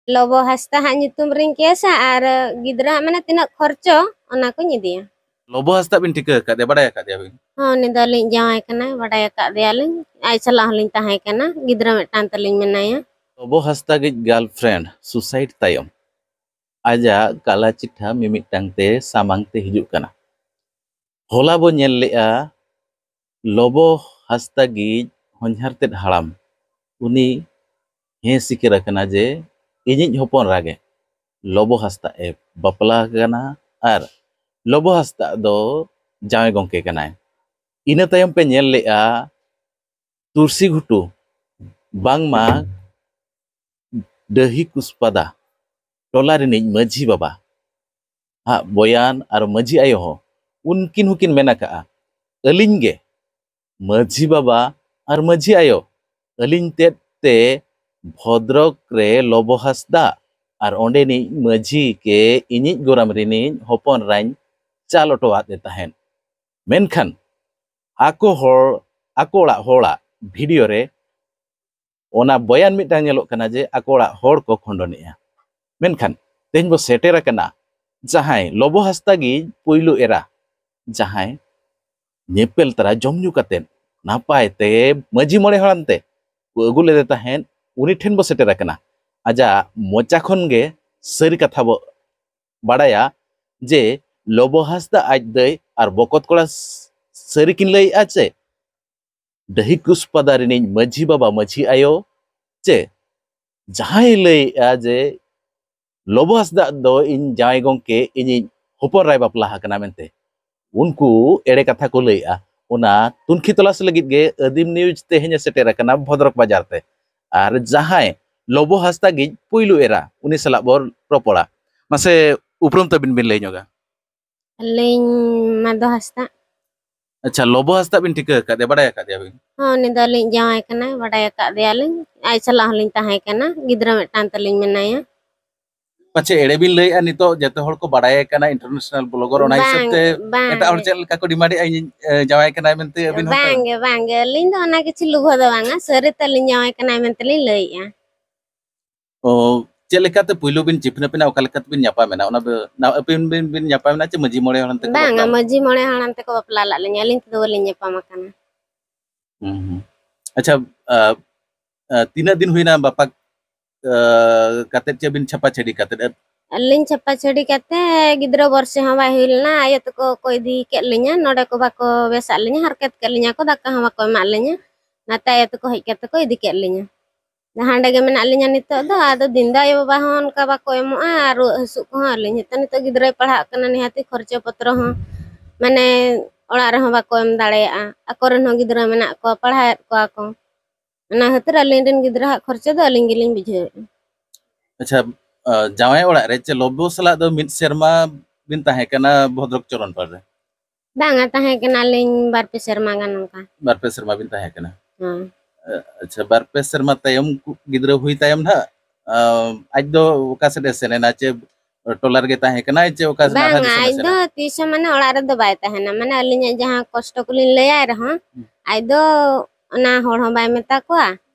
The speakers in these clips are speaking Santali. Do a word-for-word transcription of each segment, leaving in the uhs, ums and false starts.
ᱞᱚᱵᱚ ᱦᱟᱸᱥᱫᱟ ᱦᱟᱸᱜ ᱧᱩᱛᱩᱢ ᱨᱤᱧ ᱠᱮᱥᱟ ᱟᱨ ᱜᱤᱫᱽᱨᱟᱹ ᱦᱟᱸᱜ ᱢᱟᱱᱮ ᱛᱤᱱᱟᱹᱜ ᱠᱷᱚᱨᱪᱚ, ᱚᱱᱟ ᱠᱚᱧ ᱤᱫᱤᱭᱟ᱾ ᱞᱚᱵᱚ ᱦᱟᱸᱥᱫᱟ ᱵᱤᱱ ᱴᱷᱤᱠᱟᱹ ᱟᱠᱟᱫᱮᱭᱟ, ᱵᱟᱰᱟᱭ ᱟᱠᱟᱫᱮᱭᱟ ᱵᱤᱱ? ᱦᱚᱸ, ᱩᱱᱤ ᱫᱚ ᱟᱹᱞᱤᱧ ᱡᱟᱶᱟᱭ ᱠᱟᱱᱟᱭ, ᱵᱟᱰᱟᱭ ᱟᱠᱟᱫᱮᱭᱟᱞᱤᱧ᱾ ᱟᱡ ᱥᱟᱞᱟᱜ ᱦᱚᱸᱞᱤᱧ ᱛᱟᱦᱮᱸ ᱠᱟᱱᱟ, ᱜᱤᱫᱽᱨᱟᱹ ᱢᱤᱫᱴᱟᱝ ᱛᱟᱹᱞᱤᱧ ᱢᱮᱱᱟᱭᱟ᱾ ᱞᱚᱵᱚ ᱦᱟᱸᱥᱫᱟ ᱜᱤᱡ girlfriend suicide ᱛᱟᱭᱚᱢ ᱟᱡᱟᱜ ᱠᱟᱞᱟ ᱪᱤᱴᱷᱟ ᱢᱤᱢᱤᱫᱴᱟᱝ ᱛᱮ ᱥᱟᱢᱟᱝ ᱛᱮ ᱦᱤᱡᱩᱜ ᱠᱟᱱᱟ᱾ ᱦᱚᱞᱟ ᱵᱚ ᱧᱮᱞ ᱞᱮᱜᱼᱟ, ᱞᱚᱵᱚ ᱦᱟᱸᱥᱫᱟ ᱜᱤᱡ ᱦᱚᱧᱦᱟᱨ ᱛᱮᱫ ᱦᱟᱲᱟᱢ, ᱩᱱᱤ ᱦᱮᱸ ᱥᱤᱠᱟᱹᱨ ᱟᱠᱟᱱᱟ ᱡᱮ ᱤᱧᱤᱡ ᱦᱚᱯᱚᱱ ᱮᱨᱟ ᱜᱮ ᱞᱚᱵᱚ ᱦᱟᱸᱥᱫᱟ ᱮ ᱵᱟᱯᱞᱟ ᱟᱠᱟᱱᱟ ᱟᱨ ᱞᱚᱵᱚ ᱦᱟᱸᱥᱫᱟ ᱫᱚ ᱡᱟᱶᱟᱭ ᱜᱚᱢᱠᱮ ᱠᱟᱱᱟᱭ᱾ ᱤᱱᱟᱹ ᱛᱟᱭᱚᱢ ᱯᱮ ᱧᱮᱞ ᱞᱮᱜᱼᱟ ᱛᱩᱨᱥᱤ ᱜᱷᱩᱴᱩ, ᱵᱟᱝᱢᱟ ᱰᱟᱹᱦᱤ ᱠᱩᱥᱯᱟᱫᱟ ᱴᱚᱞᱟ ᱨᱤᱱᱤᱡ ᱢᱟᱹᱡᱷᱤ ᱵᱟᱵᱟ ᱦᱟᱜ ᱵᱚᱭᱟᱱ ᱟᱨ ᱢᱟᱹᱡᱷᱤ ᱟᱭᱳ ᱦᱚᱸ, ᱩᱱᱠᱤᱱ ᱦᱚᱸᱠᱤᱱ ᱢᱮᱱ ᱟᱠᱟᱜᱼᱟ, ᱟᱹᱞᱤᱧ ᱜᱮ ᱢᱟᱹᱡᱷᱤ ᱵᱟᱵᱟ ᱟᱨ ᱢᱟᱹᱡᱷᱤ ᱟᱭᱳ, ᱟᱹᱞᱤᱧ ᱛᱮᱫ ᱛᱮ ᱵᱷᱚᱫᱨᱚᱠ ᱨᱮ ᱞᱚᱵᱚ ᱦᱟᱸᱥᱫᱟ ᱟᱨ ᱚᱸᱰᱮᱱᱤᱡ ᱢᱟᱹᱡᱷᱤ ᱜᱮ ᱤᱧᱤᱡ ᱜᱚᱨᱟᱢ ᱨᱤᱱᱤᱡ ᱦᱚᱯᱚᱱ ᱮᱨᱟᱧ ᱪᱟᱞ ᱚᱴᱚᱣᱟᱫ ᱮ ᱛᱟᱦᱮᱸᱫ᱾ ᱢᱮᱱᱠᱷᱟᱱ ᱟᱠᱚ ᱦᱚᱲ, ᱟᱠᱚ ᱚᱲᱟᱜ ᱦᱚᱲᱟᱜ ᱵᱷᱤᱰᱤᱭᱳ ᱨᱮ ᱚᱱᱟ ᱵᱚᱭᱟᱱ ᱢᱤᱫᱴᱟᱝ ᱧᱮᱞᱚᱜ ᱠᱟᱱᱟ ᱡᱮ ᱟᱠᱚ ᱚᱲᱟᱜ ᱦᱚᱲ ᱠᱚ ᱠᱷᱚᱸᱰᱚᱱᱮᱜᱼᱟ᱾ ᱢᱮᱱᱠᱷᱟᱱ ᱛᱮᱦᱮᱧ ᱵᱚ ᱥᱮᱴᱮᱨ ᱟᱠᱟᱱᱟ ᱡᱟᱦᱟᱸᱭ ᱞᱚᱵᱚ ᱦᱟᱸᱥᱫᱟ ᱜᱮ ᱯᱩᱭᱞᱩ ᱮᱨᱟ, ᱡᱟᱦᱟᱸᱭ ᱧᱮᱯᱮᱞ ᱛᱟᱨᱟ ᱡᱚᱢ ᱧᱩ ᱠᱟᱛᱮᱫ ᱱᱟᱯᱟᱭ ᱛᱮ ᱢᱟᱹᱡᱷᱤ ᱢᱚᱬᱮ ᱦᱟᱲᱟᱢ ᱛᱮ ᱠᱚ ᱟᱹᱜᱩ ᱞᱮᱫᱮ ᱛᱟᱦᱮᱸᱫ, ᱩᱱᱤ ᱴᱷᱮᱱ ᱵᱚ ᱥᱮᱴᱮᱨ ᱟᱠᱟᱱᱟ᱾ ᱟᱡᱟᱜ ᱢᱚᱪᱟ ᱠᱷᱚᱱ ᱜᱮ ᱥᱟᱹᱨᱤ ᱠᱟᱛᱷᱟ ᱵᱚ ᱵᱟᱲᱟᱭᱟ ᱡᱮ ᱞᱚᱵᱚ ᱦᱟᱸᱥᱫᱟ ᱟᱡ ᱫᱟᱹᱭ ᱟᱨ ᱵᱚᱠᱚᱛ ᱠᱚᱲᱟ ᱥᱟᱹᱨᱤ ᱠᱤᱱ ᱞᱟᱹᱭᱮᱜᱼᱟ ᱪᱮ ᱰᱟᱹᱦᱤ ᱠᱩᱥᱯᱟᱫᱟ ᱨᱤᱱᱤᱡ ᱢᱟᱹᱡᱷᱤ ᱵᱟᱵᱟ ᱢᱟᱹᱡᱷᱤ ᱟᱭᱳ ᱪᱮ ᱡᱟᱦᱟᱸᱭ ᱞᱟᱹᱭᱮᱜᱼᱟ ᱡᱮ ᱞᱚᱵᱚ ᱦᱟᱸᱥᱫᱟ ᱫᱚ ᱤᱧ ᱡᱟᱶᱟᱭ ᱜᱚᱢᱠᱮ ᱤᱧᱤᱡ ᱦᱚᱯᱚᱱ ᱮᱨᱟᱭ ᱵᱟᱯᱞᱟ ᱟᱠᱟᱱᱟ ᱢᱮᱱᱛᱮ, ᱩᱱᱠᱩ ᱮᱲᱮ ᱠᱟᱛᱷᱟ ᱠᱚ ᱞᱟᱹᱭᱮᱜᱼᱟ᱾ ᱚᱱᱟ ᱛᱩᱱᱠᱷᱤ ᱛᱚᱞᱟᱥ ᱞᱟᱹᱜᱤᱫ ᱜᱮ ᱟᱹᱫᱤᱢ ᱱᱤᱭᱩᱡᱽ ᱛᱮᱦᱮᱧ ᱮ ᱥᱮᱴᱮᱨ ᱟᱠᱟᱱᱟ ᱵᱷᱚᱫᱨᱚᱠ ᱵᱟᱡᱟᱨ ᱛᱮ᱾ ᱟᱨ ᱡᱟᱦᱟᱸᱭ ᱞᱚᱵᱚ ᱦᱟᱸᱥᱫᱟ ᱜᱮ ᱯᱩᱭᱞᱩ ᱮᱨᱟ, ᱩᱱᱤ ᱥᱟᱞᱟᱜ ᱵᱚ ᱨᱚᱯᱚᱲᱟ᱾ ᱢᱟᱥᱮ ᱩᱯᱨᱩᱢ ᱛᱟᱹᱵᱤᱱ ᱵᱤᱱ ᱞᱟᱹᱭ ᱧᱚᱜᱟ᱾ ᱟᱹᱞᱤᱧ ᱢᱟᱫᱚ ᱦᱟᱸᱥᱫᱟ᱾ ᱟᱪᱪᱷᱟ, ᱞᱚᱵᱚ ᱦᱟᱸᱥᱫᱟ ᱵᱤᱱ ᱴᱷᱤᱠᱟᱹ ᱟᱠᱟᱫᱮᱭᱟ, ᱵᱟᱰᱟᱭ ᱟᱠᱟᱫᱮᱭᱟ ᱵᱤᱱ? ᱦᱚᱸ, ᱩᱱᱤ ᱫᱚ ᱟᱹᱞᱤᱧ ᱡᱟᱶᱟᱭ ᱠᱟᱱᱟᱭ, ᱵᱟᱰᱟᱭ ᱟᱠᱟᱫᱮᱭᱟᱞᱤᱧ᱾ ᱟᱡ ᱥᱟᱞᱟᱜ ᱦᱚᱸᱞᱤᱧ ᱛᱟᱦᱮᱸ ᱠᱟᱱᱟ, ᱜᱤᱫᱽᱨᱟᱹ ᱢᱤᱫᱴᱟᱝ ᱛᱟᱹᱞᱤᱧ ᱢᱮᱱᱟᱭᱟ᱾ ᱯᱟᱪᱷᱮ ᱮᱲᱮ ᱵᱤᱱ ᱞᱟᱹᱭᱮᱜᱼᱟ, ᱱᱤᱛᱚᱜ ᱡᱚᱛᱚ ᱦᱚᱲ ᱠᱚ ᱵᱟᱰᱟᱭᱮ ᱠᱟᱱᱟ international blogger, ᱚᱱᱟ ᱦᱤᱥᱟᱹᱵ ᱵᱟᱝ, ᱛᱮ ᱵᱟᱝ ᱮᱴᱟᱜ ᱦᱚᱲ ᱜᱮ᱾ ᱪᱮᱫ ᱞᱮᱠᱟ ᱠᱚ ᱰᱤᱢᱟᱱᱰᱮᱜᱼᱟ, ᱤᱧᱤᱧ, ᱮ, ᱡᱟᱶᱟᱭ ᱠᱟᱱᱟᱭ ᱢᱮᱱᱛᱮ ᱟᱹᱵᱤᱱ ᱦᱚᱸ ᱛᱚ? ᱵᱟᱝ ᱜᱮ, ᱵᱟᱝ ᱜᱮ, ᱟᱹᱞᱤᱧ ᱫᱚ ᱚᱱᱟ ᱠᱤᱪᱷᱩ ᱞᱩᱵᱷᱟᱹ ᱫᱚ ᱵᱟᱝᱟ, ᱥᱟᱹᱨᱤ ᱛᱟᱹᱞᱤᱧ ᱡᱟᱶᱟᱭ ᱠᱟᱱᱟᱭ ᱢᱮᱱᱛᱮ ᱞᱤᱧ ᱞᱟᱹᱭᱮᱜᱼᱟ᱾ ᱚ, ᱪᱮᱫ ᱞᱮᱠᱟᱛᱮ ᱯᱩᱭᱞᱩ ᱵᱤᱱ ᱪᱤᱯᱱᱟᱹᱯ ᱮᱱᱟ, ᱚᱠᱟ ᱞᱮᱠᱟᱛᱮ ᱵᱤᱱ ᱧᱟᱯᱟᱢ ᱮᱱᱟ, ᱚᱱᱟ ᱫᱚ ᱱᱟ-, ᱟᱹᱵᱤᱱ ᱵᱤᱱ, ᱵᱤᱱ ᱧᱟᱯᱟᱢ ᱮᱱᱟ ᱪᱮ ᱢᱟᱹᱡᱷᱤ ᱢᱚᱬᱮ ᱦᱚᱲ ᱦᱟᱱᱛᱮ ᱠᱚ ᱵᱟᱝᱟ, ᱵᱟᱯᱞᱟ ᱞᱮᱱᱟ? ᱢᱟᱹᱡᱷᱤ ᱢᱚᱬᱮ ᱦᱚᱲ ᱦᱟᱱᱛᱮ ᱠᱚ ᱵᱟᱯᱞᱟ ᱞᱮᱫ ᱞᱤᱧᱟ, ᱟᱹᱞᱤᱧ ᱛᱮᱫᱚ ᱵᱟᱹᱞᱤᱧ ᱧᱟᱯᱟᱢ ᱟᱠᱟᱱᱟ᱾ ᱦᱩᱸ, ᱦᱩᱸ᱾ ᱟᱪᱪᱷᱟ, ᱟ, ᱟ, ᱛᱤᱱᱟᱹᱜ ᱫᱤᱱ ᱦᱩᱭᱱᱟ ᱵᱟᱯᱞᱟ, ᱟ, ᱠᱟᱛᱮᱫ ᱪᱮ ᱵᱤᱱ ᱪᱷᱟᱯᱟ ᱪᱷᱟᱹᱰᱤ ᱠᱟᱛᱮᱫ? ᱟᱹᱞᱤᱧ ᱪᱷᱟᱯᱟ ᱪᱷᱟᱹᱰᱤ ᱠᱟᱛᱮ ᱜᱤᱫᱽᱨᱟᱹ ᱵᱚᱨᱥᱮ ᱦᱚᱸ ᱵᱟᱭ ᱦᱩᱭ ᱞᱮᱱᱟ, ᱟᱭᱳ ᱛᱟᱠᱚ ᱠᱚ ᱤᱫᱤ ᱠᱮᱫ ᱞᱤᱧᱟ, ᱱᱚᱰᱮ ᱠᱚ ᱵᱟᱠᱚ ᱵᱮᱥᱟᱜ ᱞᱤᱧᱟ, ᱦᱟᱨᱠᱮᱛ ᱠᱮᱫ ᱞᱤᱧᱟ ᱠᱚ, ᱫᱟᱠᱟ ᱦᱚᱸ ᱵᱟᱠᱚ ᱮᱢᱟᱜ ᱞᱤᱧᱟ᱾ ᱚᱱᱟᱛᱮ ᱟᱭᱳ ᱛᱟᱠᱚ ᱦᱮᱡ ᱠᱟᱛᱮ ᱠᱚ ᱤᱫᱤ ᱠᱮᱫ ᱞᱤᱧᱟ᱾ ᱦᱟᱸᱰᱮ ᱜᱮ ᱢᱮᱱᱟᱜ ᱞᱤᱧᱟ ᱱᱤᱛᱚᱜ ᱫᱚ᱾ ᱟᱫᱚ ᱫᱤᱱ ᱫᱚ ᱟᱭᱳ ᱵᱟᱵᱟ ᱦᱚᱸ ᱚᱱᱠᱟ ᱵᱟᱠᱚ ᱮᱢᱚᱜᱼᱟ, ᱟᱨ ᱨᱩᱣᱟᱹᱜ ᱦᱟᱹᱥᱩᱜ ᱠᱚᱦᱚᱸ ᱟᱹᱞᱤᱧ ᱦᱚᱸᱛᱚ ᱱᱤᱛᱚᱜ ᱜᱤᱫᱽᱨᱟᱹᱭ ᱯᱟᱲᱦᱟᱜ ᱠᱟᱱᱟ, ᱱᱤᱦᱟᱹᱛᱤ ᱠᱷᱚᱨᱪᱟ ᱯᱚᱛᱨᱚ ᱦᱚᱸ ᱢᱟᱱᱮ ᱚᱲᱟᱜ ᱨᱮᱦᱚᱸ ᱵᱟᱠᱚ ᱮᱢ ᱫᱟᱲᱮᱭᱟᱜᱼᱟ, ᱟᱠᱚ ᱨᱮᱱ ᱦᱚᱸ ᱜᱤᱫᱽᱨᱟᱹ ᱢᱮᱱᱟᱜ ᱠᱚᱣᱟ, ᱯᱟᱲᱦᱟᱣᱮᱫ ᱠᱚᱣᱟ ᱠᱚ᱾ ᱚᱱᱟ ᱠᱷᱟᱹᱛᱤᱨ ᱟᱹᱞᱤᱧ ᱨᱮᱱ ᱜᱤᱫᱽᱨᱟᱹ ᱦᱟᱜ ᱠᱷᱚᱨᱪᱟ ᱫᱚ ᱟᱹᱞᱤᱧ ᱜᱮᱞᱤᱧ ᱵᱩᱡᱷᱟᱹᱣᱮᱫᱼᱟ᱾ ᱟᱪᱪᱷᱟ, ᱟ, ᱡᱟᱶᱟᱭ ᱚᱲᱟᱜ ᱨᱮ ᱪᱮ ᱞᱚᱵᱚ ᱥᱟᱞᱟᱜ ᱫᱚ ᱢᱤᱫ ᱥᱮᱨᱢᱟ ᱵᱤᱱ ᱛᱟᱦᱮᱸ ᱠᱟᱱᱟ ᱵᱷᱚᱫᱨᱚᱠ ᱪᱚᱨᱚᱱ ᱯᱟᱲ ᱨᱮ? ᱵᱟᱝᱟ, ᱛᱟᱦᱮᱸ ᱠᱟᱱᱟᱞᱤᱧ ᱵᱟᱨ ᱯᱮ ᱥᱮᱨᱢᱟ ᱜᱟᱱ ᱚᱱᱠᱟ᱾ ᱵᱟᱨ ᱯᱮ ᱥᱮᱨᱢᱟ ᱵᱤᱱ ᱛᱟᱦᱮᱸ ᱠᱟᱱᱟ? ᱦᱮᱸ᱾ ᱟ-, ᱟᱪᱪᱷᱟ, ᱵᱟᱨ ᱯᱮ ᱥᱮᱨᱢᱟ ᱛᱟᱭᱚᱢ ᱠᱩ-, ᱜᱤᱫᱽᱨᱟᱹ ᱦᱩᱭ ᱛᱟᱭᱚᱢ ᱱᱟᱦᱟᱜ, ᱟ, ᱟᱡ ᱫᱚ ᱚᱠᱟ ᱥᱮᱫ ᱮ ᱥᱮᱱ ᱮᱱᱟ? ᱪᱮ ᱴᱚᱞᱟ ᱨᱮᱜᱮ ᱛᱟᱦᱮᱸ ᱠᱟᱱᱟᱭ ᱪᱮ ᱚᱠᱟ ᱥᱮᱫ ᱟᱨᱦᱚᱸ ᱵᱟᱝᱟ, ᱫᱤᱥᱚᱢ ᱮ ᱟᱡ ᱥᱮᱱ ᱫᱚ ᱮᱱᱟ? ᱛᱤᱥ ᱦᱚᱸ ᱢᱟᱱᱮ ᱚᱲᱟᱜ ᱨᱮᱫᱚ ᱵᱟᱭ ᱛᱟᱦᱮᱱᱟ᱾ ᱢᱟᱱᱮ ᱟᱹᱞᱤᱧᱟᱜ ᱡᱟᱦᱟᱸ ᱠᱚᱥᱴᱚ ᱠᱚᱞᱤᱧ ᱞᱟᱹᱭᱟᱭ ᱨᱮᱦᱚᱸ, ᱦᱩᱸ᱾ ᱟᱡ ᱫᱚ ᱚᱱᱟ ᱦᱚᱲ ᱦᱚᱸ ᱵᱟᱭ ᱢᱮᱛᱟ ᱠᱚᱣᱟ,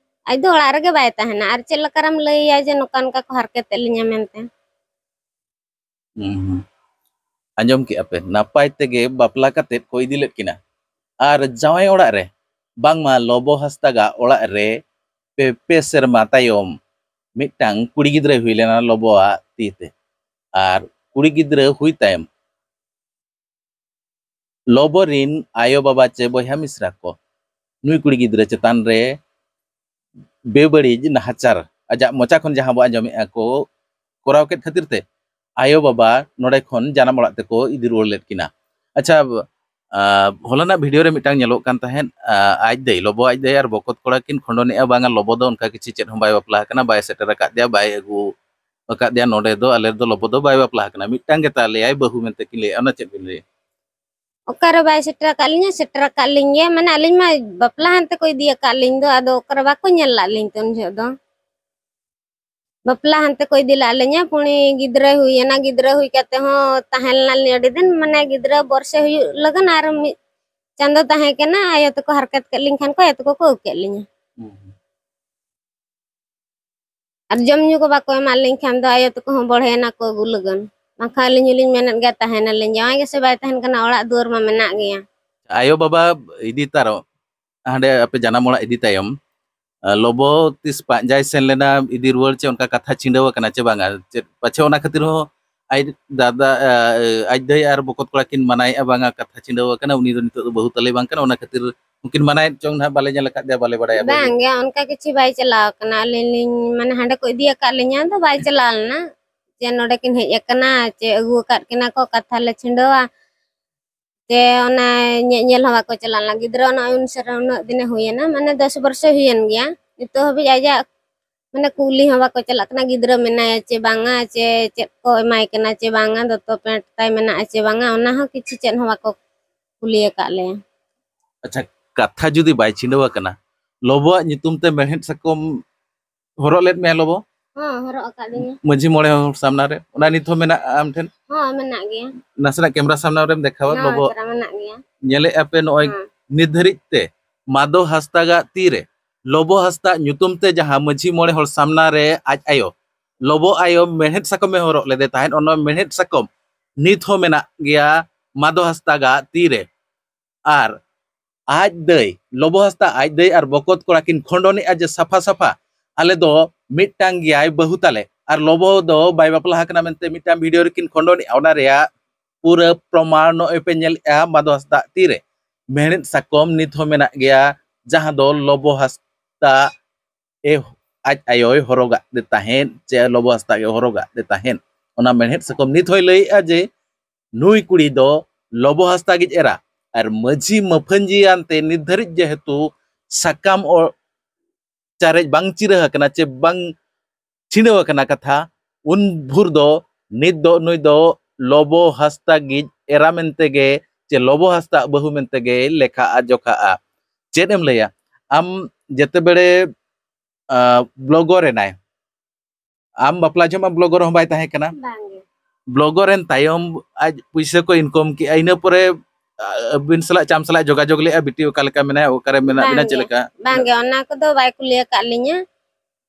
ᱟᱡ ᱫᱚ ᱚᱲᱟᱜ ᱨᱮᱜᱮ ᱵᱟᱭ ᱛᱟᱦᱮᱱᱟ᱾ ᱟᱨ ᱪᱮᱫ ᱞᱮᱠᱟᱨᱮᱢ ᱞᱟᱹᱭᱟᱭᱟ ᱡᱮ ᱱᱚᱝᱠᱟ ᱱᱚᱝᱠᱟ ᱠᱚ ᱦᱟᱨᱠᱮᱛ ᱮᱫ ᱞᱤᱧᱟ ᱢᱮᱱᱛᱮ? ᱦᱩᱸ, ᱦᱩᱸ᱾ ᱟᱸᱡᱚᱢ ᱠᱮᱜᱼᱟ ᱯᱮ, ᱱᱟᱯᱟᱭ ᱛᱮᱜᱮ ᱵᱟᱯᱞᱟ ᱠᱟᱛᱮᱫ ᱠᱚ ᱤᱫᱤ ᱞᱮᱫ ᱠᱤᱱᱟ᱾ ᱟᱨ ᱡᱟᱶᱟᱭ ᱚᱲᱟᱜ ᱨᱮ, ᱵᱟᱝᱢᱟ ᱞᱚᱵᱚ ᱦᱟᱸᱥᱫᱟᱜᱟᱜ ᱚᱲᱟᱜ ᱨᱮ ᱯᱮ, ᱯᱮ ᱥᱮᱨᱢᱟ ᱛᱟᱭᱚᱢ ᱢᱤᱫᱴᱟᱝ ᱠᱩᱲᱤ ᱜᱤᱫᱽᱨᱟᱹᱭ ᱦᱩᱭ ᱞᱮᱱᱟ ᱞᱚᱵᱚᱣᱟᱜ ᱛᱤ ᱛᱮ᱾ ᱟᱨ ᱠᱩᱲᱤ ᱜᱤᱫᱽᱨᱟᱹ ᱦᱩᱭ ᱛᱟᱭᱚᱢ ᱞᱚᱵᱚ ᱨᱤᱱ ᱟᱭᱳ ᱵᱟᱵᱟ ᱪᱮ ᱵᱚᱭᱦᱟ ᱢᱤᱥᱨᱟ ᱠᱚ ᱱᱩᱭ ᱠᱩᱲᱤ ᱜᱤᱫᱽᱨᱟᱹ ᱪᱮᱛᱟᱱ ᱨᱮ ᱵᱮᱵᱟᱹᱲᱤᱡ ᱱᱟᱦᱟᱪᱟᱨ ᱟᱡᱟᱜ ᱢᱚᱪᱟ ᱠᱷᱚᱱ ᱡᱟᱦᱟᱸ ᱵᱚ ᱟᱸᱡᱚᱢᱮᱫᱼᱟ ᱠᱚ ᱠᱚᱨᱟᱣ ᱠᱮᱫ ᱠᱷᱟᱹᱛᱤᱨ ᱛᱮ ᱟᱭᱳ ᱵᱟᱵᱟ ᱱᱚᱰᱮ ᱠᱷᱚᱱ ᱡᱟᱱᱟᱢ ᱚᱲᱟᱜ ᱛᱮᱠᱚ ᱤᱫᱤ ᱨᱩᱣᱟᱹᱲ ᱞᱮᱫ ᱠᱤᱱᱟ᱾ ᱟᱪᱪᱷᱟ, ᱟ, ᱦᱚᱞᱟᱱᱟᱜ video ᱨᱮ ᱢᱤᱫᱴᱟᱝ ᱧᱮᱞᱚᱜ ᱠᱟᱱ ᱛᱟᱦᱮᱸᱫ, ᱟ, ᱟᱡ ᱫᱟᱹᱭ, ᱞᱚᱵᱚ ᱟᱡ ᱫᱟᱹᱭ ᱟᱨ ᱵᱚᱠᱚᱛ ᱠᱚᱲᱟ ᱠᱤᱱ ᱠᱷᱚᱸᱰᱚᱱᱮᱫᱼᱟ, ᱵᱟᱝᱟ ᱞᱚᱵᱚ ᱫᱚ ᱚᱱᱠᱟ ᱠᱤᱪᱷᱩ ᱪᱮᱫ ᱦᱚᱸ ᱵᱟᱭ ᱵᱟᱯᱞᱟ ᱟᱠᱟᱱᱟ, ᱵᱟᱭ ᱥᱮᱴᱮᱨ ᱟᱠᱟᱫ ᱫᱮᱭᱟ, ᱵᱟᱭ ᱟᱹᱜᱩ ᱟᱠᱟᱫ ᱫᱮᱭᱟ ᱱᱚᱰᱮ ᱫᱚ, ᱟᱞᱮ ᱫᱚ ᱞᱚᱵᱚ ᱫᱚ ᱵᱟᱭ ᱵᱟᱯᱞᱟ ᱟᱠᱟᱱᱟ, ᱢᱤᱫᱴᱟᱝ ᱜᱮ ᱛᱟᱞᱮᱭᱟᱭ ᱵᱟᱹᱦᱩ ᱢᱮᱱᱛᱮ ᱠᱤᱱ ᱞᱟᱹᱭᱮᱫᱼᱟ, ᱚᱱᱟ ᱪᱮᱫ ᱵᱤᱱ ᱞᱟᱹᱭᱟ? ᱚᱠᱟᱨᱮ ᱵᱟᱭ ᱥᱮᱴᱮᱨ ᱟᱠᱟᱫ ᱞᱤᱧᱟ? ᱥᱮᱴᱮᱨ ᱟᱠᱟᱫ ᱞᱤᱧ ᱜᱮᱭᱟ, ᱢᱟᱱᱮ ᱟᱹᱞᱤᱧ ᱢᱟ ᱵᱟᱯᱞᱟ ᱦᱟᱱᱛᱮ ᱠᱚ ᱤᱫᱤ ᱟᱠᱟᱫ ᱞᱤᱧ ᱫᱚ, ᱟᱫᱚ ᱚᱠᱟᱨᱮ ᱵᱟᱠᱚ ᱧᱮᱞ ᱞᱟᱜ ᱞᱤᱧ ᱛᱮ ᱩᱱ ᱡᱚᱦᱚᱜ ᱫᱚ᱾ ᱵᱟᱯᱞᱟ ᱦᱟᱱᱛᱮ ᱠᱚ ᱤᱫᱤ ᱞᱟᱜ ᱞᱤᱧᱟ, ᱯᱩᱬᱤ ᱜᱤᱫᱽᱨᱟᱹ ᱦᱩᱭᱮᱱᱟ, ᱜᱤᱫᱽᱨᱟᱹ ᱦᱩᱭ ᱠᱟᱛᱮ ᱦᱚᱸ ᱛᱟᱦᱮᱸ ᱞᱮᱱᱟᱞᱤᱧ ᱟᱹᱰᱤ ᱫᱤᱱ, ᱢᱟᱱᱮ ᱜᱤᱫᱽᱨᱟᱹ ᱵᱚᱨᱥᱮ ᱦᱩᱭᱩᱜ ᱞᱟᱹᱜᱤᱫ ᱟᱨ ᱢᱤᱫ ᱪᱟᱸᱫᱚ ᱛᱟᱦᱮᱸ ᱠᱟᱱᱟ, ᱟᱭᱳ ᱛᱟᱠᱚ ᱦᱟᱨᱠᱮᱛ ᱠᱮᱫ ᱞᱤᱧ ᱠᱷᱟᱱ ᱠᱚ ᱟᱭᱳ ᱛᱟᱠᱚ ᱠᱚ ᱟᱹᱜᱩ ᱠᱮᱫ ᱞᱤᱧᱟ᱾ ᱦᱩᱸ, ᱦᱩᱸ᱾ ᱟᱨ ᱡᱚᱢ ᱧᱩ ᱠᱚ ᱵᱟᱠᱚ ᱮᱢᱟᱜ ᱞᱤᱧ ᱠᱷᱟᱱ ᱫᱚ ᱟᱭᱳ ᱛᱟᱠᱚ ᱦᱚᱸ ᱵᱚᱲᱦᱮᱱᱟ ᱠᱚ ᱟᱹᱜᱩ ᱞᱟᱹᱜᱤᱫ᱾ ᱵᱟᱝᱠᱷᱟᱱ ᱟᱹᱞᱤᱧ ᱦᱚᱸᱞᱤᱧ ᱢᱮᱱᱮᱫ ᱜᱮᱭᱟ, ᱛᱟᱦᱮᱱᱟᱞᱤᱧ, ᱡᱟᱶᱟᱭ ᱜᱮᱥᱮ ᱵᱟᱭ ᱛᱟᱦᱮᱱ ᱠᱟᱱᱟ, ᱚᱲᱟᱜ ᱫᱩᱣᱟᱹᱨ ᱢᱟ ᱢᱮᱱᱟᱜ ᱜᱮᱭᱟ᱾ ᱟᱭᱳ ᱵᱟᱵᱟ ᱤᱫᱤ ᱛᱟᱨᱚ ᱦᱟᱸᱰᱮ ᱟᱯᱮ ᱡᱟᱱᱟᱢ ᱚᱲᱟᱜ ᱤᱫᱤ ᱛᱟᱭᱚᱢ, ᱟ, ᱞᱚᱵᱚ ᱛᱤᱥ ᱯᱟᱸᱡᱟᱭ ᱥᱮᱱ ᱞᱮᱱᱟ, ᱤᱫᱤ ᱨᱩᱣᱟᱹᱲ ᱪᱮ ᱚᱱᱠᱟ ᱠᱟᱛᱷᱟ ᱪᱷᱤᱰᱟᱹᱣ ᱟᱠᱟᱱᱟ ᱪᱮ ᱵᱟᱝᱟ? ᱪᱮᱫ ᱯᱟᱪᱷᱮ ᱚᱱᱟ ᱠᱷᱟᱹᱛᱤᱨ ᱦᱚᱸ ᱟᱡ ᱫᱟᱫᱟ, ᱟ, ᱟᱡ ᱫᱟᱹᱭ ᱟᱨ ᱵᱚᱠᱚᱛ ᱠᱚᱲᱟ ᱠᱤᱱ ᱢᱟᱱᱟᱭᱮᱫᱼᱟ, ᱵᱟᱝᱟ ᱠᱟᱛᱷᱟ ᱪᱷᱤᱰᱟᱹᱣ ᱟᱠᱟᱱᱟ, ᱩᱱᱤ ᱫᱚ ᱱᱤᱛᱚᱜ ᱫᱚ ᱵᱟᱹᱦᱩ ᱛᱟᱞᱮ ᱵᱟᱝ ᱠᱟᱱᱟ, ᱚᱱᱟ ᱠᱷᱟᱹᱛᱤᱨ ᱩᱱᱠᱤᱱ ᱢᱟᱱᱟᱭᱮᱫ ᱪᱚᱝ ᱱᱟᱦᱟᱜ, ᱵᱟᱞᱮ ᱧᱮᱞ ᱟᱠᱟᱫ ᱫᱮᱭᱟ, ᱵᱟᱞᱮ ᱵᱟᱲᱟᱭᱟ, ᱵᱟᱞᱮ ᱵᱟᱝ ᱜᱮ, ᱚᱱᱠᱟ ᱠᱤᱪᱷᱩ ᱵᱟᱭ ᱪᱟᱞᱟᱣ ᱟᱠᱟᱱᱟ᱾ ᱟᱹᱞᱤᱧ ᱞᱤᱧ, ᱢᱟᱱᱮ, ᱦᱟᱸᱰᱮ ᱠᱚ ᱤᱫᱤ ᱟᱠᱟᱫ ᱞᱤᱧᱟ, ᱟᱫᱚ ᱵᱟᱭ ᱪᱟᱞᱟᱣ ᱞᱮᱱᱟ ᱡᱮ ᱱᱚᱰᱮ ᱠᱤᱱ ᱦᱮᱡ ᱟᱠᱟᱱᱟ ᱪᱮ ᱟᱹᱜᱩ ᱟᱠᱟᱫ ᱠᱤᱱᱟ ᱠᱚ, ᱠᱟᱛᱷᱟ ᱞᱮ ᱪᱷᱤᱰᱟᱹᱣᱟ᱾ ᱪᱮ ᱚᱱᱟ ᱧᱮ-, ᱧᱮᱞ ᱦᱚᱸ ᱵᱟᱠᱚ ᱪᱟᱞᱟᱣ ᱞᱮᱱᱟ᱾ ᱜᱤᱫᱽᱨᱟᱹ ᱱᱚᱜᱼᱚᱭ ᱩᱱ ᱥᱮᱨᱢᱟ ᱩᱱᱟᱹᱜ ᱫᱤᱱᱮ ᱦᱩᱭᱮᱱᱟ, ᱢᱟᱱᱮ, ᱫᱚᱥ ᱵᱚᱨᱥᱚᱭ ᱦᱩᱭᱮᱱ ᱜᱮᱭᱟ᱾ ᱱᱤᱛᱚᱜ ᱦᱟᱹᱵᱤᱡ ᱟᱡᱟᱜ, ᱢᱟᱱᱮ, ᱠᱩᱞᱤ ᱦᱚᱸ ᱵᱟᱠᱚ ᱪᱟᱞᱟᱜ ᱠᱟᱱᱟ, ᱜᱤᱫᱽᱨᱟᱹ ᱢᱮᱱᱟᱭᱟ ᱪᱮ ᱵᱟᱝᱟ, ᱪᱮ ᱪᱮᱫ ᱠᱚ ᱮᱢᱟᱭ ᱠᱟᱱᱟ ᱪᱮ ᱵᱟᱝᱟ, ᱫᱚᱛᱚ ᱯᱮᱱᱴ ᱛᱟᱭ ᱢᱮᱱᱟᱜᱼᱟ ᱪᱮ ᱵᱟᱝᱟ, ᱚᱱᱟ ᱦᱚᱸ ᱠᱤᱪᱷᱩ ᱪᱮᱫ ᱦᱚᱸ ᱵᱟᱠᱚ ᱠᱩᱞᱤ ᱟᱠᱟᱫ ᱞᱮᱭᱟ᱾ ᱟᱪᱪᱷᱟ, ᱠᱟᱛᱷᱟ ᱡᱩᱫᱤ ᱵᱟᱭ ᱪᱷᱤᱰᱟᱹᱣ ᱟᱠᱟᱱᱟ, ᱞᱚᱵᱚᱣᱟᱜ ᱧᱩᱛᱩᱢ ᱛᱮ ᱢᱮᱲᱦᱮᱫ ᱥᱟᱠᱚᱢ ᱦᱚᱨᱚᱜ ᱞᱮᱫ ᱢᱮᱭᱟ ᱞᱚᱵᱚ? ᱦᱚᱸ, ᱦᱚᱨᱚᱜ ᱟᱠᱟᱫ ᱞᱤᱧᱟᱹ᱾ ᱢᱟᱹᱡᱷᱤ ᱢᱚᱬᱮ ᱦᱚᱲ ᱥᱟᱢᱱᱟ ᱨᱮ, ᱚᱱᱟ ᱱᱤᱛ ᱦᱚᱸ ᱢᱮᱱᱟᱜᱼᱟ ᱟᱢ ᱴᱷᱮᱱ? ᱦᱚᱸ, ᱢᱮᱱᱟᱜ ᱜᱮᱭᱟ᱾ ᱱᱟᱥᱮᱱᱟᱜ ᱠᱮᱢᱨᱟ ᱥᱟᱢᱱᱟ ᱨᱮᱢ ᱫᱮᱠᱷᱟᱣᱟ, ᱦᱚᱸ, ᱞᱚᱵᱚ᱾ ᱛᱟᱨᱟ ᱢᱮᱱᱟᱜ ᱜᱮᱭᱟ᱾ ᱧᱮᱞᱮᱫᱼᱟ ᱯᱮ ᱱᱚᱜᱼᱚᱭ ᱦᱚᱸ᱾ ᱱᱤᱛ ᱫᱷᱟᱹᱨᱤᱡ ᱛᱮ ᱢᱟᱫᱚ ᱦᱟᱸᱥᱫᱟᱜᱟᱜ ᱛᱤᱨᱮ ᱞᱚᱵᱚ ᱦᱟᱸᱥᱫᱟᱜ ᱧᱩᱛᱩᱢ ᱛᱮ ᱡᱟᱦᱟᱸ ᱢᱟᱹᱡᱷᱤ ᱢᱚᱬᱮ ᱦᱚᱲ ᱥᱟᱢᱱᱟ ᱨᱮ ᱟᱡ ᱟᱭᱳ, ᱞᱚᱵᱚ ᱟᱭᱳ ᱢᱮᱲᱦᱮᱫ ᱥᱟᱠᱚᱢᱮ ᱦᱚᱨᱚᱜ ᱞᱮᱫᱮ ᱛᱟᱦᱮᱸᱫ, ᱚᱱᱟ ᱢᱮᱲᱦᱮᱫ ᱥᱟᱠᱚᱢ ᱱᱤᱛ ᱦᱚᱸ ᱢᱮᱱᱟᱜ ᱜᱮᱭᱟ ᱢᱟᱫᱚ ᱦᱟᱸᱥᱫᱟᱜᱟᱜ ᱛᱤᱨᱮ᱾ ᱟᱨ ᱟᱡ ᱫᱟᱹᱭ, ᱞᱚᱵᱚ ᱦᱟᱸᱥᱫᱟ ᱟᱡ ᱫᱟᱹᱭ ᱟᱨ ᱵᱚᱠᱚᱛ ᱠᱚᱲᱟ ᱠᱤᱱ ᱠᱷᱚᱸᱰᱚᱱᱮᱜᱼᱟ ᱡᱮ ᱥᱟᱯᱷᱟ ᱥᱟᱯᱷᱟ, ᱟᱞᱮ ᱫᱚ ᱢᱤᱫᱴᱟᱝ ᱜᱮᱭᱟᱭ ᱵᱟᱹᱦᱩ ᱛᱟᱞᱮ, ᱟᱨ ᱞᱚᱵᱚ ᱫᱚ ᱵᱟᱭ ᱵᱟᱯᱞᱟ ᱟᱠᱟᱱᱟ ᱢᱮᱱᱛᱮ ᱢᱤᱫᱴᱟᱝ ᱵᱷᱤᱰᱤᱭᱳ ᱨᱮᱠᱤᱱ ᱠᱷᱚᱸᱰᱚᱱᱮᱜᱼᱟ᱾ ᱚᱱᱟ ᱨᱮᱭᱟᱜ ᱯᱩᱨᱟᱹ ᱯᱨᱚᱢᱟᱬ ᱱᱚᱜᱼᱚᱭ ᱯᱮ ᱧᱮᱞᱮᱜᱼᱟ ᱢᱟᱫᱚ ᱦᱟᱸᱥᱫᱟᱜ ᱛᱤᱨᱮ᱾ ᱢᱮᱲᱦᱮᱫ ᱥᱟᱠᱚᱢ ᱱᱤᱛ ᱦᱚᱸ ᱢᱮᱱᱟᱜ ᱜᱮᱭᱟ, ᱡᱟᱦᱟᱸ ᱫᱚ ᱞᱚᱵᱚ ᱦᱟᱸᱥᱫᱟ ᱮ, ᱟᱡ ᱟᱭᱳᱭ ᱦᱚᱨᱚᱜᱟᱜ ᱛᱮ ᱛᱟᱦᱮᱸᱫ, ᱪᱮ ᱞᱚᱵᱚ ᱦᱟᱸᱥᱫᱟ ᱜᱮ ᱦᱚᱨᱚᱜᱟᱜ ᱛᱮ ᱛᱟᱦᱮᱸᱫ᱾ ᱚᱱᱟ ᱢᱮᱲᱦᱮᱫ ᱥᱟᱠᱚᱢ ᱱᱤᱛ ᱦᱚᱸᱭ ᱞᱟᱹᱭᱮᱜᱼᱟ ᱡᱮ ᱱᱩᱭ ᱠᱩᱲᱤ ᱫᱚ ᱞᱚᱵᱚ ᱦᱟᱸᱥᱫᱟ ᱜᱮᱡ ᱮᱨᱟ᱾ ᱟᱨ ᱢᱟᱹᱡᱷᱤ ᱢᱟᱹᱯᱷᱟᱹᱧᱡᱤᱭᱟᱱ ᱛᱮ ᱱᱤᱛ ᱫᱷᱟᱹᱨᱤᱡ ᱡᱮᱦᱮᱛᱩ ᱥᱟᱠᱟᱢ ᱚ-, ᱪᱟᱨᱮᱡ ᱵᱟᱝ ᱪᱤᱨᱟᱹ ᱟᱠᱟᱱᱟ ᱪᱮ ᱵᱟᱝ ᱪᱷᱤᱰᱟᱹᱣ ᱟᱠᱟᱱᱟ ᱠᱟᱛᱷᱟ, ᱩᱱ ᱵᱷᱳᱨ ᱫᱚ ᱱᱤᱛ ᱫᱚ ᱱᱩᱭ ᱫᱚ ᱞᱚᱵᱚ ᱦᱟᱸᱥᱫᱟ ᱜᱮᱡ ᱮᱨᱟ ᱢᱮᱱᱛᱮ ᱜᱮ ᱪᱮ ᱞᱚᱵᱚ ᱦᱟᱸᱥᱫᱟ ᱵᱟᱹᱦᱩ ᱢᱮᱱᱛᱮ ᱜᱮ ᱞᱮᱠᱷᱟᱜᱼᱟ, ᱡᱚᱠᱷᱟᱜᱼᱟ᱾ ᱪᱮᱫ ᱮᱢ ᱞᱟᱹᱭᱟ ᱟᱢ, ᱡᱮᱛᱮ ᱵᱮᱲᱮ, ᱟ, ᱵᱞᱚᱜᱚᱨ ᱮᱱᱟᱭ, ᱟᱢ ᱵᱟᱯᱞᱟ ᱡᱚᱦᱚᱜ ᱢᱟ ᱵᱞᱚᱜᱚᱨ ᱦᱚᱸ ᱵᱟᱭ ᱛᱟᱦᱮᱸ ᱠᱟᱱᱟ᱾ ᱵᱟᱝ ᱜᱮ᱾ ᱵᱞᱚᱜᱚᱨ ᱮᱱ ᱛᱟᱭᱚᱢ ᱟᱡ ᱯᱩᱭᱥᱟᱹ ᱠᱚ ᱤᱱᱠᱚᱢ ᱠᱮᱜᱼᱟ, ᱤᱱᱟᱹ ᱯᱚᱨᱮ, ᱟ, ᱟᱹᱵᱤᱱ ᱥᱟᱞᱟᱜ, ᱪᱟᱢ ᱥᱟᱞᱟᱜ ᱡᱳᱜᱟᱡᱳᱜᱽ ᱞᱮᱜᱼᱟ, ᱵᱤᱴᱤ ᱚᱠᱟ ᱞᱮᱠᱟ ᱢᱮᱱᱟᱭᱟ, ᱚᱠᱟᱨᱮ ᱢᱮᱱᱟᱜ ᱵᱟᱝ ᱵᱤᱱᱟ, ᱪᱮᱫ ᱜᱮ᱾ ᱞᱮᱠᱟ? ᱵᱟᱝ ᱜᱮ, ᱚᱱᱟ ᱠᱚᱫᱚ ᱵᱟᱭ ᱠᱩᱞᱤ ᱟᱠᱟᱫ ᱞᱤᱧᱟᱹ᱾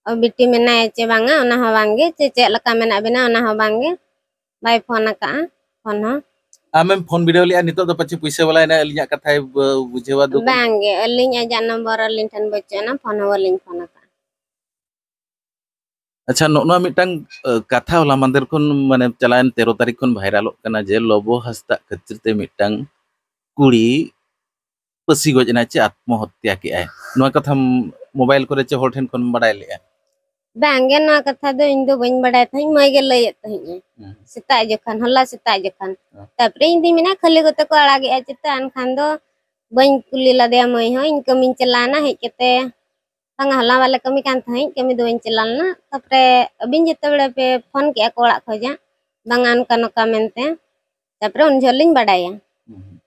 ᱚ, ᱵᱤᱴᱤ ᱢᱮᱱᱟᱭᱟ ᱪᱮ ᱵᱟᱝᱟ, ᱚᱱᱟ ᱦᱚᱸ ᱵᱟᱝᱜᱮ, ᱪᱮ ᱪᱮᱫ ᱞᱮᱠᱟ ᱢᱮᱱᱟᱜ ᱵᱮᱱᱟ, ᱚᱱᱟ ᱦᱚᱸ ᱵᱟᱝᱜᱮ, ᱵᱟᱭ ᱯᱷᱳᱱ ᱟᱠᱟᱜᱼᱟ, ᱯᱷᱳᱱ ᱦᱚᱸ᱾ ᱟᱢᱮᱢ ᱯᱷᱳᱱ ᱵᱤᱰᱟᱹᱣ ᱞᱮᱜᱼᱟ, ᱱᱤᱛᱚᱜ ᱫᱚ ᱯᱟᱪᱮ ᱯᱩᱭᱥᱟᱹ ᱵᱟᱞᱟᱭᱮᱱᱟ, ᱟᱹᱞᱤᱧᱟᱜ ᱠᱟᱛᱷᱟᱭ ᱵᱩ-, ᱵᱩᱡᱷᱟᱹᱣᱟ ᱫᱩᱠ? ᱵᱟᱝᱜᱮ, ᱟᱹᱞᱤᱧ ᱟᱡᱟᱜ ᱱᱚᱢᱵᱚᱨ ᱟᱹᱞᱤᱧ ᱴᱷᱮᱱ ᱵᱟᱹᱪᱩᱜ ᱟᱱᱟ, ᱯᱷᱳᱱ ᱦᱚᱸ ᱵᱟᱹᱞᱤᱧ ᱯᱷᱳᱱ ᱟᱠᱟᱜᱼᱟ᱾ ᱟᱪᱪᱷᱟ, ᱱᱚᱜᱼᱚ ᱱᱚᱣᱟ ᱢᱤᱫᱴᱟᱝ, ᱟᱹ, ᱠᱟᱛᱷᱟ ᱦᱚᱞᱟ ᱢᱟᱫᱷᱮᱨ ᱠᱷᱚᱱ, ᱢᱟᱱᱮ, ᱪᱟᱞᱟᱣᱮᱱ ᱛᱮᱨᱚ ᱛᱟᱹᱨᱤᱠᱷ ᱠᱷᱚᱱ ᱵᱷᱟᱭᱨᱟᱞᱚᱜ ᱠᱟᱱᱟ ᱡᱮ ᱞᱚᱵᱚ ᱦᱟᱸᱥᱫᱟᱜ ᱠᱷᱟᱹᱛᱤᱨ ᱛᱮ ᱢᱤᱫᱴᱟᱝ ᱠᱩᱲᱤ ᱯᱟᱹᱥᱤ ᱜᱚᱡ ᱮᱱᱟᱭ ᱪᱮ ᱟᱛᱢᱚᱦᱚᱛᱛᱟ ᱠᱮᱜᱼᱟᱭ᱾ ᱱᱚᱣᱟ ᱠᱟᱛᱷᱟᱢ ᱢᱳᱵᱟᱭᱤᱞ ᱠᱚᱨᱮ ᱪᱮ ᱦᱚᱲ ᱴᱷᱮᱱ ᱠᱷᱚᱱ ᱵᱟᱰᱟᱭ ᱞᱮᱜᱼᱟ? ᱵᱟᱝᱜᱮ, ᱱᱚᱣᱟ ᱠᱟᱛᱷᱟ ᱫᱚ ᱤᱧ ᱫᱚ ᱵᱟᱹᱧ ᱵᱟᱰᱟᱭ ᱛᱟᱦᱮᱸᱫ, ᱢᱟᱹᱭ ᱜᱮ ᱞᱟᱹᱭᱮᱫ ᱛᱟᱦᱮᱸᱫ ᱟᱭ᱾ ᱦᱩᱸ᱾ ᱥᱮᱛᱟᱜ ᱡᱚᱠᱷᱚᱱ, ᱦᱚᱞᱟ ᱥᱮᱛᱟᱜ ᱡᱚᱠᱷᱚᱱ᱾ ᱦᱮᱸ᱾ ᱛᱟᱯᱚᱨᱮ ᱤᱧ ᱫᱩᱧ ᱢᱮᱱᱟ ᱠᱷᱟᱹᱞᱤ ᱠᱚᱛᱮ ᱠᱚ ᱟᱲᱟᱜᱮᱜᱼᱟ ᱪᱮᱛᱟ, ᱮᱱᱠᱷᱟᱱ ᱫᱚ ᱵᱟᱹᱧ ᱠᱩᱞᱤ ᱞᱮᱫᱮᱭᱟ ᱢᱟᱹᱭ ᱦᱚᱸ, ᱤᱧ ᱠᱟᱹᱢᱤᱧ ᱪᱟᱞᱟᱣ ᱮᱱᱟ, ᱦᱮᱡ ᱠᱟᱛᱮ ᱵᱟᱝᱟ, ᱦᱚᱞᱟ ᱵᱟᱞᱮ ᱠᱟᱹᱢᱤ ᱠᱟᱱ ᱛᱟᱦᱮᱸᱫ, ᱠᱟᱹᱢᱤ ᱫᱚ ᱵᱟᱹᱧ ᱪᱟᱞᱟᱣ ᱞᱮᱱᱟ᱾ ᱛᱟᱯᱚᱨᱮ ᱟᱹᱵᱤᱱ ᱡᱮᱛᱮ ᱵᱮᱲᱟ ᱯᱮ ᱯᱷᱳᱱ ᱠᱮᱜᱼᱟ ᱠᱚ ᱚᱲᱟᱜ ᱠᱷᱚᱱᱟᱜ, ᱵᱟᱝᱟ ᱚᱱᱠᱟ ᱱᱚᱝᱠᱟ ᱢᱮᱱᱛᱮ, ᱛᱟᱯᱚᱨᱮ ᱩᱱ ᱡᱚᱦᱚᱜ ᱞᱤᱧ ᱵᱟᱰᱟᱭᱟ᱾ ᱦᱩᱸ᱾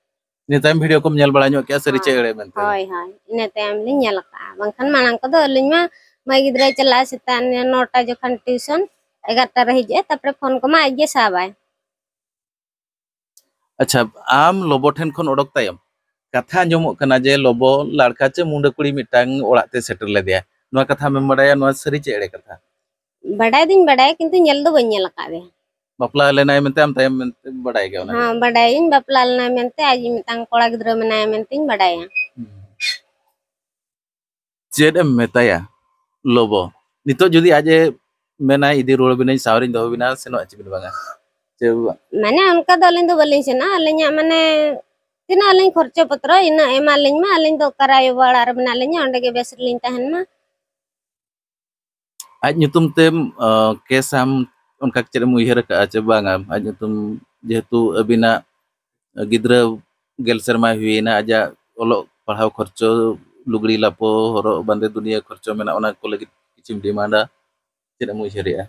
ᱤᱱᱟᱹ ᱛᱟᱭᱚᱢ ᱵᱷᱤᱰᱤᱭᱳ ᱠᱚᱢ ᱧᱮᱞ ᱵᱟᱲᱟ ᱧᱚᱜ ᱠᱮᱜᱼᱟ, ᱥᱟᱹᱨᱤ ᱪᱮ ᱦᱳᱭ, ᱮᱲᱮ ᱢᱮᱱᱛᱮ? ᱦᱳᱭ, ᱦᱳᱭ, ᱤᱱᱟᱹ ᱛᱟᱭᱚᱢ ᱞᱤᱧ ᱧᱮᱞ ᱟᱠᱟᱜᱼᱟ᱾ ᱵᱟᱝᱠᱷᱟᱱ ᱢᱟᱲᱟᱝ ᱠᱚᱫᱚ ᱟᱹᱞᱤᱧ ᱢᱟ ᱢᱟᱹᱭ ᱜᱤᱫᱽᱨᱟᱹᱭ ᱪᱟᱞᱟᱜᱼᱟ ᱥᱮᱛᱟᱜ ᱱᱚᱴᱟ ᱡᱚᱠᱷᱚᱱ ᱴᱤᱭᱩᱥᱚᱱ, ᱮᱜᱟᱨᱚᱴᱟ ᱨᱮ ᱦᱤᱡᱩᱜᱼᱟᱭ, ᱛᱟᱯᱚᱨᱮ ᱯᱷᱳᱱ ᱠᱚᱢᱟ ᱟᱡ ᱜᱮ ᱥᱟᱵᱟᱭ᱾ ᱟᱪᱪᱷᱟ, ᱟᱢ ᱞᱚᱵᱚ ᱴᱷᱮᱱ ᱠᱷᱚᱱ ᱚᱰᱚᱠ ᱛᱟᱭᱚᱢ ᱠᱟᱛᱷᱟ ᱟᱸᱡᱚᱢᱚᱜ ᱠᱟᱱᱟ ᱡᱮ ᱞᱚᱵᱚ ᱞᱟᱲᱠᱟ ᱪᱮ ᱢᱩᱸᱰᱟᱹ ᱠᱩᱲᱤ ᱢᱤᱫᱴᱟᱝ ᱚᱲᱟᱜ ᱛᱮ ᱥᱮᱴᱮᱨ ᱞᱮᱫᱮᱭᱟ, ᱱᱚᱣᱟ ᱠᱟᱛᱷᱟ ᱟᱢᱮᱢ ᱵᱟᱰᱟᱭᱟ? ᱱᱚᱣᱟ ᱥᱟᱹᱨᱤ ᱪᱮ ᱮᱲᱮ ᱠᱟᱛᱷᱟ? ᱵᱟᱰᱟᱭ ᱫᱩᱧ ᱵᱟᱰᱟᱭᱟ, ᱠᱤᱱᱛᱩ ᱧᱮᱞ ᱫᱚ ᱵᱟᱹᱧ ᱧᱮᱞ ᱟᱠᱟᱫ ᱫᱮᱭᱟ᱾ ᱵᱟᱯᱞᱟ ᱞᱮᱱᱟᱭ ᱢᱮᱱᱛᱮ ᱟᱢ ᱛᱟᱭᱚᱢ ᱢᱮᱱᱛᱮ ᱵᱟᱰᱟᱭ ᱜᱮ ᱚᱱᱟ ᱦᱚᱸ, ᱫᱚ? ᱵᱟᱰᱟᱭᱟᱹᱧ, ᱵᱟᱯᱞᱟ ᱞᱮᱱᱟᱭ ᱢᱮᱱᱛᱮ, ᱟᱡ ᱢᱤᱫᱴᱟᱝ ᱠᱚᱲᱟ ᱜᱤᱫᱽᱨᱟᱹ ᱢᱮᱱᱟᱭᱟ ᱢᱮᱱᱛᱮᱧ ᱵᱟᱰᱟᱭᱟ᱾ ᱦᱩᱸ᱾ ᱪᱮᱫ ᱮᱢ ᱢᱮᱛᱟᱭᱟ ᱞᱚᱵᱚ? ᱱᱤᱛᱚᱜ ᱡᱩᱫᱤ ᱟᱡ ᱮ ᱢᱮᱱᱟᱭ, "ᱤᱫᱤ ᱨᱩᱣᱟᱹᱲ ᱵᱤᱱᱟᱹᱧ, ᱥᱟᱶᱨᱤᱧ ᱫᱚᱦᱚ ᱵᱤᱱᱟ", ᱥᱮᱱᱚᱜ ᱟᱪᱮ ᱵᱤᱱ ᱵᱟᱝᱟ? ᱪᱮ ᱵᱟ-, ᱢᱟᱱᱮ ᱚᱱᱠᱟ ᱫᱚ ᱟᱹᱞᱤᱧ ᱫᱚ ᱵᱟᱹᱞᱤᱧ ᱥᱮᱱᱚᱜᱼᱟ᱾ ᱟᱹᱞᱤᱧᱟᱜ ᱢᱟᱱᱮ ᱛᱤᱱᱟᱹᱜ ᱟᱹᱞᱤᱧ ᱠᱷᱚᱨᱪᱚ ᱯᱚᱛᱨᱚ, ᱤᱱᱟᱹᱜ ᱮᱢᱟ ᱞᱤᱧ ᱢᱟ, ᱟᱹᱞᱤᱧ ᱫᱚ ᱚᱠᱟᱨᱮ ᱟᱭᱳ ᱵᱟᱵᱟ ᱚᱲᱟᱜ ᱨᱮ ᱢᱮᱱᱟᱜ ᱞᱤᱧᱟ, ᱚᱸᱰᱮ ᱜᱮ ᱵᱮᱥ ᱨᱮᱞᱤᱧ ᱛᱟᱦᱮᱱ ᱢᱟ᱾ ᱟᱡ ᱧᱩᱛᱩᱢ ᱛᱮᱢ, ᱟᱸ, ᱠᱮᱥᱟᱢ, ᱚᱱᱠᱟ ᱪᱮᱫ ᱮᱢ ᱩᱭᱦᱟᱹᱨ ᱟᱠᱟᱫᱼᱟ ᱪᱮ ᱵᱟᱝᱟ? ᱟᱡ ᱧᱩᱛᱩᱢ, ᱡᱮᱦᱮᱛᱩ ᱟᱹᱵᱤᱱᱟᱜ ᱜᱤᱫᱽᱨᱟᱹ ᱜᱮᱞ ᱥᱮᱨᱢᱟᱭ ᱦᱩᱭᱮᱱᱟ, ᱟᱡᱟᱜ ᱚᱞᱚᱜ ᱯᱟᱲᱦᱟᱣ ᱠᱷᱚᱨᱪᱚ, ᱞᱩᱜᱽᱲᱤ ᱞᱟᱯᱚ, ᱦᱚᱨᱚᱜ ᱵᱟᱸᱫᱮ, ᱫᱩᱱᱤᱭᱟᱹ ᱠᱷᱚᱨᱪᱚ ᱢᱮᱱᱟᱜᱼᱟ, ᱚᱱᱟ ᱠᱚ ᱞᱟᱹᱜᱤᱫ ᱠᱤᱪᱷᱩᱢ ᱰᱤᱢᱟᱱᱰᱟ, ᱪᱮᱫ ᱮᱢ ᱩᱭᱦᱟᱹᱨᱮᱜᱼᱟ?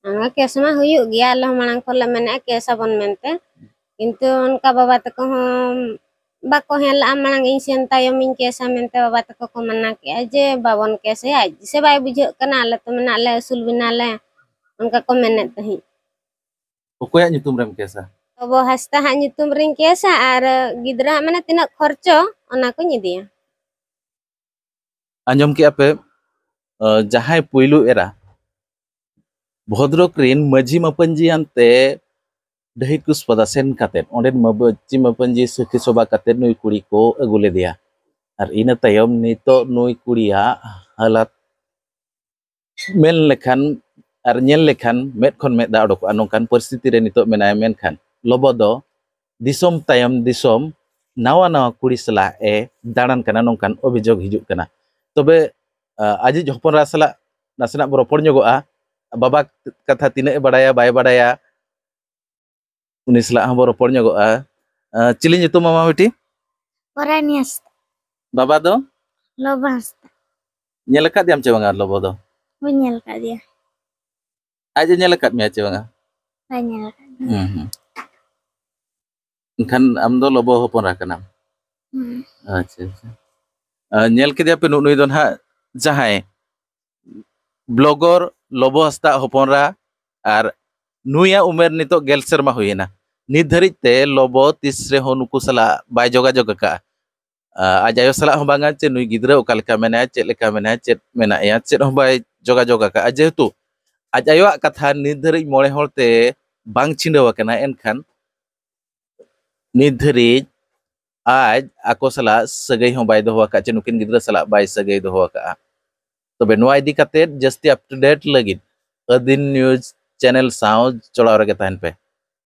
ᱦᱮᱸ, ᱠᱮᱥ ᱢᱟ ᱦᱩᱭᱩᱜ ᱜᱮᱭᱟ, ᱟᱞᱮ ᱦᱚᱸ ᱢᱟᱲᱟᱝ ᱠᱷᱚᱱ ᱞᱮ ᱢᱮᱱᱮᱫᱼᱟ ᱠᱮᱥ ᱟᱵᱚᱱ ᱢᱮᱱᱛᱮ, ᱠᱤᱱᱛᱩ ᱚᱱᱠᱟ ᱵᱟᱵᱟ ᱛᱟᱠᱚ ᱦᱚᱸ ᱵᱟᱠᱚ ᱦᱮᱡ ᱞᱟᱜᱼᱟ, ᱢᱟᱲᱟᱝ ᱤᱧ ᱥᱮᱱ ᱛᱟᱭᱚᱢᱤᱧ ᱠᱮᱥᱟ ᱢᱮᱱᱛᱮ ᱵᱟᱵᱟ ᱛᱟᱠᱚ ᱠᱚ ᱢᱟᱱᱟ ᱠᱮᱜᱼᱟ ᱡᱮ ᱵᱟᱵᱚᱱ ᱠᱮᱥ ᱟᱭᱟ, ᱟᱡ ᱥᱮ ᱵᱟᱭ ᱵᱩᱡᱷᱟᱹᱜ ᱠᱟᱱᱟ, ᱟᱞᱮ ᱛᱚ ᱢᱮᱱᱟᱜ ᱞᱮ, ᱟᱹᱥᱩᱞ ᱵᱮᱱᱟᱞᱮ, ᱚᱱᱠᱟ ᱠᱚ ᱢᱮᱱᱮᱫ ᱛᱟᱦᱮᱸᱫ᱾ ᱚᱠᱚᱭᱟᱜ ᱧᱩᱛᱩᱢ ᱨᱮᱢ ᱠᱮᱥᱟ? ᱵᱟᱵᱟ ᱦᱟᱸᱥᱫᱟ ᱦᱟᱸᱜ ᱧᱩᱛᱩᱢ ᱨᱤᱧ ᱠᱮᱥᱟ ᱟᱨ ᱜᱤᱫᱽᱨᱟᱹ ᱦᱟᱸᱜ ᱢᱟᱱᱮ ᱛᱤᱱᱟᱹᱜ ᱠᱷᱚᱨᱪᱚ ᱚᱱᱟ ᱠᱚᱧ ᱤᱫᱤᱭᱟ᱾ ᱟᱸᱡᱚᱢ ᱠᱮᱜᱼᱟ ᱯᱮ, ᱡᱟᱦᱟᱸᱭ ᱯᱩᱭᱞᱩ ᱮᱨᱟ ᱵᱷᱚᱫᱨᱚᱠ ᱨᱤᱱ ᱢᱟᱹᱡᱷᱤ ᱢᱟᱯᱟᱹᱧᱡᱤᱭᱟᱱ ᱛᱮ ᱰᱟᱹᱦᱤ ᱠᱩᱥᱯᱟᱫᱟ ᱥᱮᱱ ᱠᱟᱛᱮᱫ, ᱚᱸᱰᱮᱱ ᱢᱟᱹᱡᱷᱤ ᱢᱟᱯᱟᱹᱧᱡᱤ ᱥᱟᱹᱠᱷᱤ ᱥᱚᱵᱷᱟ ᱠᱟᱛᱮᱫ ᱱᱩᱭ ᱠᱩᱲᱤ ᱠᱚ ᱟᱹᱜᱩ ᱞᱮᱫᱮᱭᱟ᱾ ᱟᱨ ᱤᱱᱟᱹ ᱛᱟᱭᱚᱢ ᱱᱤᱛᱚᱜ ᱱᱩᱭ ᱠᱩᱲᱤᱭᱟᱜ ᱦᱟᱞᱟᱛ ᱢᱮᱱ ᱞᱮᱠᱷᱟᱱ ᱟᱨ ᱧᱮᱞ ᱞᱮᱠᱷᱟᱱ ᱢᱮᱫ ᱠᱷᱚᱱ ᱢᱮᱫ ᱫᱟᱜ ᱚᱰᱚᱠᱚᱜᱼᱟ, ᱱᱚᱝᱠᱟᱱ ᱯᱚᱨᱤᱥᱛᱷᱤᱛᱤ ᱨᱮ ᱱᱤᱛᱚᱜ ᱢᱮᱱᱟᱭᱟ᱾ ᱢᱮᱱᱠᱷᱟᱱ ᱞᱚᱵᱚ ᱫᱚ ᱫᱤᱥᱚᱢ ᱛᱟᱭᱚᱢ ᱫᱤᱥᱚᱢ ᱱᱟᱣᱟ ᱱᱟᱣᱟ ᱠᱩᱲᱤ ᱥᱟᱞᱟᱜ ᱮ ᱫᱟᱬᱟᱱ ᱠᱟᱱᱟ, ᱱᱚᱝᱠᱟᱱ ᱚᱵᱷᱤᱡᱳᱜᱽ ᱦᱤᱡᱩᱜ ᱠᱟᱱᱟ᱾ ᱛᱚᱵᱮ, ᱟ, ᱟᱡᱤᱡ ᱦᱚᱯᱚᱱ ᱮᱨᱟ ᱥᱟᱞᱟᱜ ᱱᱟᱥᱮᱱᱟᱜ ᱵᱚ ᱨᱚᱯᱚᱲ ᱧᱚᱜᱚᱜᱼᱟ᱾ ᱵᱟᱵᱟ ᱠᱟᱛᱷᱟ ᱛᱤᱱᱟᱹᱜ ᱮ ᱵᱟᱲᱟᱭᱟ ᱵᱟᱭ ᱵᱟᱲᱟᱭᱟ, ᱩᱱᱤ ᱥᱟᱞᱟᱜ ᱦᱚᱸ ᱵᱚ ᱨᱚᱯᱚᱲ ᱧᱚᱜᱚᱜᱼᱟ᱾ ᱟ, ᱪᱤᱞᱤ ᱧᱩᱛᱩᱢ ᱢᱟᱢᱟ ᱵᱤᱴᱤ? ᱯᱚᱨᱟᱱᱤ ᱦᱟᱸᱥᱫᱟ᱾ ᱵᱟᱵᱟ ᱫᱚ? ᱞᱚᱵᱚ ᱦᱟᱸᱥᱫᱟ᱾ ᱧᱮᱞ ᱟᱠᱟᱫᱮᱭᱟᱢ ᱪᱮ ᱵᱟᱝᱟ ᱞᱚᱵᱚ ᱫᱚ? ᱵᱟᱹᱧ ᱧᱮᱞ ᱟᱠᱟᱫᱮᱭᱟ᱾ ᱟᱡ ᱮ ᱧᱮᱞ ᱟᱠᱟᱫ ᱢᱮᱭᱟ ᱪᱮ ᱵᱟᱝᱟ? ᱵᱟᱭ ᱧᱮᱞ ᱟᱠᱟᱫᱮᱭᱟ᱾ ᱦᱩᱸ, ᱦᱩᱸ᱾ ᱮᱱᱠᱷᱟᱱ ᱟᱢ ᱫᱚ ᱞᱚᱵᱚ ᱦᱚᱯᱚᱱ ᱮᱨᱟ ᱠᱟᱱᱟᱢ? ᱦᱩᱸ᱾ ᱟᱪᱪᱷᱟ, ᱟᱪᱪᱷᱟ᱾ ᱟ, ᱧᱮᱞ ᱠᱮᱫᱮᱭᱟ ᱯᱮ ᱱᱩᱜ-, ᱱᱩᱭ ᱫᱚ ᱱᱟᱦᱟᱜ ᱡᱟᱦᱟᱸᱭ ᱵᱞᱚᱜᱚᱨ ᱞᱚᱵᱚ ᱦᱟᱸᱥᱫᱟ ᱦᱚᱯᱚᱱ ᱮᱨᱟ, ᱟᱨ ᱱᱩᱭᱟᱜ ᱩᱢᱮᱨ ᱱᱤᱛᱚᱜ ᱜᱮᱞ ᱥᱮᱨᱢᱟ ᱦᱩᱭᱮᱱᱟ᱾ ᱱᱤᱛ ᱫᱷᱟᱹᱨᱤᱡ ᱛᱮ ᱞᱚᱵᱚ ᱛᱤᱥ ᱨᱮᱦᱚᱸ ᱱᱩᱠᱩ ᱥᱟᱞᱟᱜ ᱵᱟᱭ ᱡᱳᱜᱟᱡᱳᱜᱽ ᱟᱠᱟᱫᱼᱟ᱾ ᱟ, ᱟᱡ ᱟᱭᱳ ᱥᱟᱞᱟᱜ ᱦᱚᱸ ᱵᱟᱝᱟ, ᱪᱮ ᱱᱩᱭ ᱜᱤᱫᱽᱨᱟᱹ ᱚᱠᱟ ᱞᱮᱠᱟ ᱢᱮᱱᱟᱭᱟ, ᱪᱮᱫ ᱞᱮᱠᱟ ᱢᱮᱱᱟᱭᱟ, ᱪᱮᱫ ᱢᱮᱱᱟᱭᱟ, ᱪᱮᱫ ᱦᱚᱸ ᱵᱟᱭ ᱡᱳᱜᱟᱡᱳᱜᱽ ᱟᱠᱟᱫᱼᱟ᱾ ᱡᱮᱦᱮᱛᱩ ᱟᱡ ᱟᱭᱳᱣᱟᱜ ᱠᱟᱛᱷᱟ ᱱᱤᱛ ᱫᱷᱟᱹᱨᱤᱡ ᱢᱚᱬᱮ ᱦᱚᱲ ᱛᱮ ᱵᱟᱝ ᱪᱷᱤᱰᱟᱹᱣ ᱟᱠᱟᱱᱟ, ᱮᱱᱠᱷᱟᱱ ᱱᱤᱛ ᱫᱷᱟᱹᱨᱤᱡ ᱟᱡ ᱟᱠᱚ ᱥᱟᱞᱟᱜ ᱥᱟᱹᱜᱟᱹᱭ ᱦᱚᱸ ᱵᱟᱭ ᱫᱚᱦᱚ ᱟᱠᱟᱫ, ᱪᱮ ᱱᱩᱠᱤᱱ ᱜᱤᱫᱽᱨᱟᱹ ᱥᱟᱞᱟᱜ ᱵᱟᱭ ᱥᱟᱹᱜᱟᱹᱭ ᱫᱚᱦᱚ ᱟᱠᱟᱫᱼᱟ᱾ ᱛᱚᱵᱮ ᱱᱚᱣᱟ ᱤᱫᱤ ᱠᱟᱛᱮᱫ ᱡᱟᱹᱥᱛᱤ up to date ᱞᱟᱹᱜᱤᱫ ᱟᱹᱫᱤᱱ news channel ᱥᱟᱶ ᱡᱚᱲᱟᱣ ᱨᱮᱜᱮ ᱛᱟᱦᱮᱱ ᱯᱮ᱾